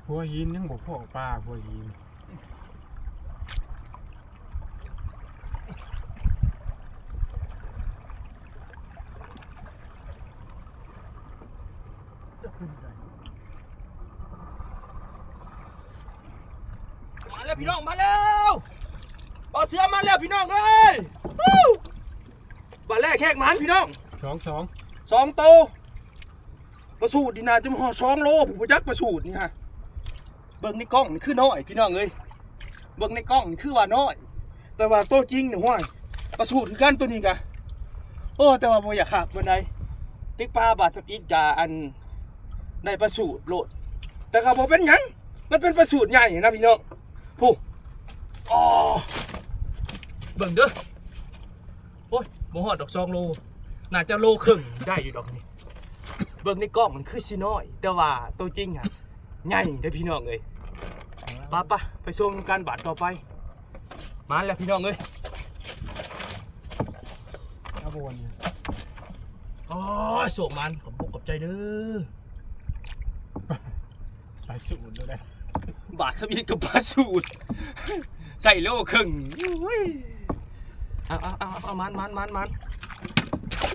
ຫົວຫີນຍັງບໍ່ພໍປາ ຫົວຫີນ. ມາແລ້ວພີ່ນ້ອງ ມາແລ້ວ ບໍ່ເຊື່ອມາແລ້ວພີ່ນ້ອງເອີຍ. ບາດແລກແຮກໝານພີ່ນ້ອງ ສອງ ສອງ ສອງໂຕ. ປາສູດນີ້ໜ້າຈະຮອດສອງໂລ ຜູ້ຈັກປາສູດນີ້ຮະ. ເບິ່ງໃນກ້ອງນີ້ຄືນ້ອຍພີ່ນ້ອງເອີຍ ເບິ່ງໃນກ້ອງນີ້ຄືວ່ານ້ອຍ ແຕ່ວ່າໂຕຈິງນີ້ ຫ້ວຍ ປາສູດຄືກັນໂຕນີ້ກະ. ໂອ້ ແຕ່ວ່າບໍ່ຢາກຄັກປານໃດ ຕຶກປາບາດທຳອິດກະອັນ ໄດ້ປາສູດໂລດ ແຕ່ກະບໍ່ເປັນຫຍັງ ມັນເປັນປາສູດໃຫຍ່ນະພີ່ນ້ອງ. ຜູ້ ອໍ ເບິ່ງເດີ. ໂອ້ຍ ບໍ່ຮອດດອກສອງໂລ ໜ້າຈະໂລເຄິ່ງໄດ້ຢູ່ດອກນີ້. ເບິ່ງໃນກ້ອງມັນຄືຊິນ້ອຍ ແຕ່ວ່າໂຕຈິງຫັ້ນໃຫຍ່ເດ້ພີ່ນ້ອງເອີຍ. ປະ ປະ ໄປຊົມກັນບາດຕໍ່ໄປ. ມາແລ້ວພີ່ນ້ອງເອີຍ ເອົາບໍ່ວັນນີ້. ໂອ້ຍ ໂຊກໝານ ຂອບອົກຂອບໃຈເດີ. ປາສູດໂລດໄດ໋ ບາດທຳອິດກັບປາສູດ ໃສ່ໂລເຄິ່ງ. ໂອ້ຍ ເອົາ ເອົາ ເອົາ ເອົາ ໝານ ໝານ ໝານ ໝານ.